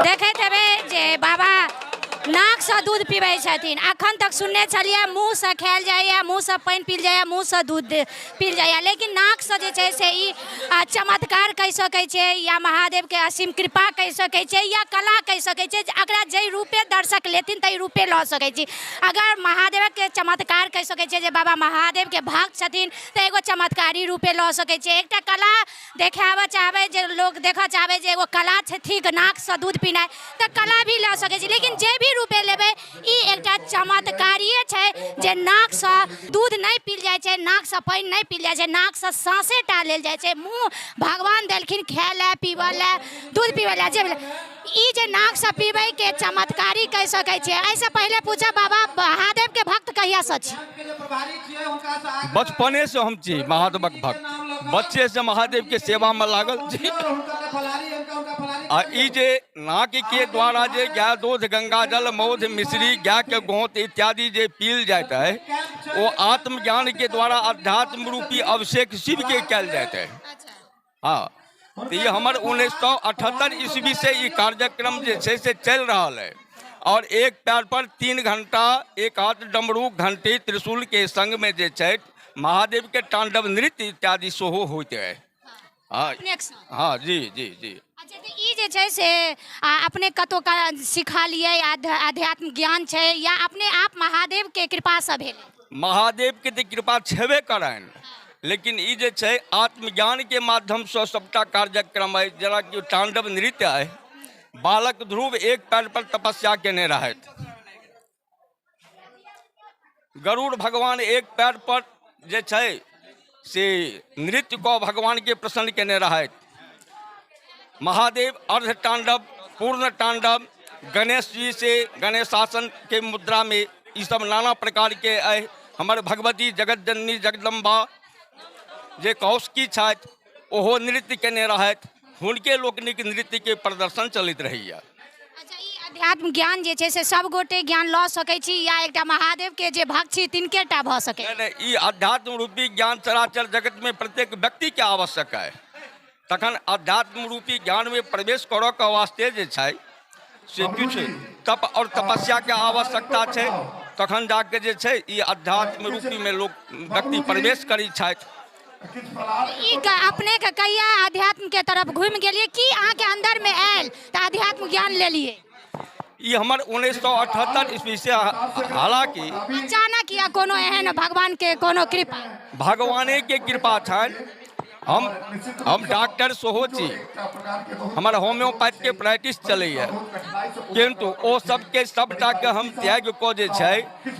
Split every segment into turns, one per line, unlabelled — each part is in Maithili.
देखैत हेबै जे बाबा नाकसँ दूध पीबै छथिन। अखन तक सुनने छलियै मुँहसँ खायल जाइए, मुँहसँ पानि पील जाइए, मुँहसँ दूध पील जाइए, लेकिन नाकसँ जे छै से ई चमत्कार कहि सकै छै या महादेवके असीम कृपा कहि सकै छै या कला कहि सकै छै। एकरा जाहि रूपे दर्शक लेथिन ताहि रूपे लऽ सकै छी। अगर महादेवके चमत्कार कहि सकै छियै जे बाबा महादेवके भक्त छथिन तऽ एगो चमत्कारी रूपे लऽ सकै छियै। एकटा कला देखाबऽ चाहबै जे लोक देखऽ चाहबै जे एगो कला थिक नाकसँ दूध पीनाइ, तऽ कला भी लऽ सकै छी। लेकिन जे भी रूपे लेबै, ई एकटा चमत्कारिये छै जे नाकसँ दूध नहि पील जाइ छै, नाकसँ पानि नहि पील जाइ छै, नाकसँ साँसे टा लेल जाइ छै। मुँह भगवान देलखिन खाय लए, पीबऽ लए, दूध पीबऽ लए, जे ई जे नाकसँ पीबैके चमत्कारी कहि सकै छियै। एहिसँ पहिले पूछब, बाबा महादेवके भक्त कहियासँ छी?
बचपनेसँ हम छी महादेवक भक्त। बच्चेसँ महादेवके सेवामे लागल छी। आ ई जे नाकके द्वारा जे गाय दूध, गंगा जल, मौध, मिश्री, गायके गोंत इत्यादि जे पील जाइत है, ओ आत्मज्ञानके द्वारा अध्यात्म रूपी अभिषेक शिवके कयल जाइत है। हँ, तऽ ई हमर 1978 ईस्वी से ई कार्यक्रम जे छै से चलि रहल है। आओर एक पैर पर 3 घंटा, एक हाथ डमरू, घंटी, त्रिशूल के संग में जे छै महादेव के तांडव नृत्य इत्यादि सेहो होइत है। हँ।
अपनेक संग?
हँ, जी जी जी।
अच्छा, तऽ ई जे छै से अपने कतहु सिखलियै, अध्यात्म ज्ञान छै या अपने आप महादेव के कृपासँ भेलै?
महादेव के तऽ कृपा छेबे करनि, लेकिन ई जे छै आत्मज्ञानके माध्यमसँ सबटा कार्यक्रम अइ। जेनाकि तांडव नृत्य अइ, बालक ध्रुव एक पैर पर तपस्या केने रहथि, गरुड़ भगवान एक पैर पर जे छै से नृत्य कऽ भगवानके प्रसन्न केने रहथि, महादेव अर्ध तांडव, पूर्ण तांडव, गणेश जी से गणेशासन के मुद्रा में, ई सब नाना प्रकार के अइ। हमर भगवती जगत जननी जगदम्बा जे कौशकी छथि, ओहो नृत्य केने रहथि। हुनके लोकनिक नृत्यके प्रदर्शन चलैत रहैया।
अच्छा, ई अध्यात्म ज्ञान जे छै से सब गोटे ज्ञान लऽ सकै छी या एकटा महादेव के जे भक्त छी तिनके टा भऽ सकै?
नहि नहि, ई अध्यात्म रूपी ज्ञान चराचर जगत में प्रत्येक व्यक्ति के आवश्यक है। तखन अध्यात्म रूपी ज्ञान में प्रवेश करऽ के वास्ते जे छै से किछु तप और तपस्या के आवश्यकता छै, तखन जाके जे छै ई अध्यात्म रूपी में लोक व्यक्ति प्रवेश करै छथि।
ई अपने के कहिया अध्यात्म के तरफ घुमि गेलियै कि अहाँके अंदर में आयल तऽ अध्यात्म ज्ञान लेलियै?
ई हमर 1978 ईस्वी से, हालांकि
अचानक या कोनो एहन भगवान के कोनो कृपा?
भगवाने के कृपा छनि। हम डॉक्टर सेहो छी, हमर होम्योपैथके प्रैक्टिस चलैए, किन्तु ओ सबके सबटाके हम त्यागि कऽ जे छै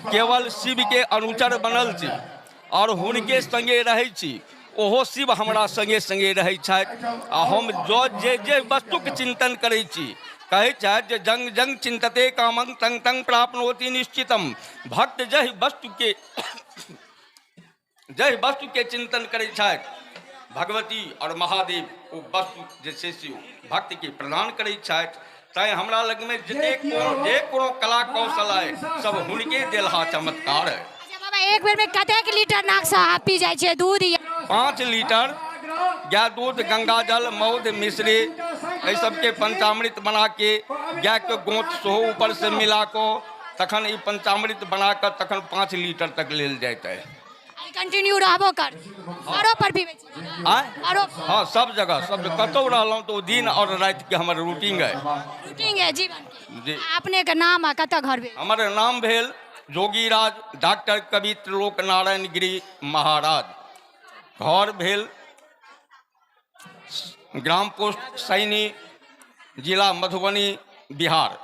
केवल शिवके अनुचर बनल छी आओर हुनके सङ्गे रहै छी। ओहो शिव हमरा सङ्गे सङ्गे रहै छथि। आ हम जँ जे जे वस्तुके चिन्तन करै छी, कहै छथि जे जंग जंग चिन्तते कामं तंग तंग प्राप्नोति निश्चितम। भक्त जाहि वस्तुके चिन्तन करै छथि, भगवती आओर महादेव ओ वस्तु जे छै से भक्तके प्रदान करै छथि। तैँ हमरा लगमे जतेक कोनो जे कोनो कला कौशल अइ, सब हुनके देलहा चमत्कार अइ।
अच्छा बाबा, एक बेर में कतेक लीटर नाक से अहाँ पी जाइ छियै दूध या?
5 लीटर गाय दूध, गंगा जल, मौध, मिश्री, एहि सबके पंचामृत बनाके, गायके गोंत सेहो ऊपरसँ मिला कऽ, तखन ई पंचामृत बना कऽ तखन 5 लीटर तक लेल जाइत अइ।
कंटिन्यू रहबो कर, घरो पर पीबै छी?
आँय?
घरो?
हँ, सब जगह, सब जगह कतहु रहलहुँ तऽ ओ दिन आओर रातिके हमर रूटीन अइ।
रूटीन है जीवन के।
जी।
आ अपने के नाम आ कतऽ घर भेल?
हमर नाम भेल जोगीराज डॉक्टर कवि त्रिलोक नारायण गिरी महाराज। घर भेल ग्राम पोस्ट सैनी, जिला मधुबनी, बिहार।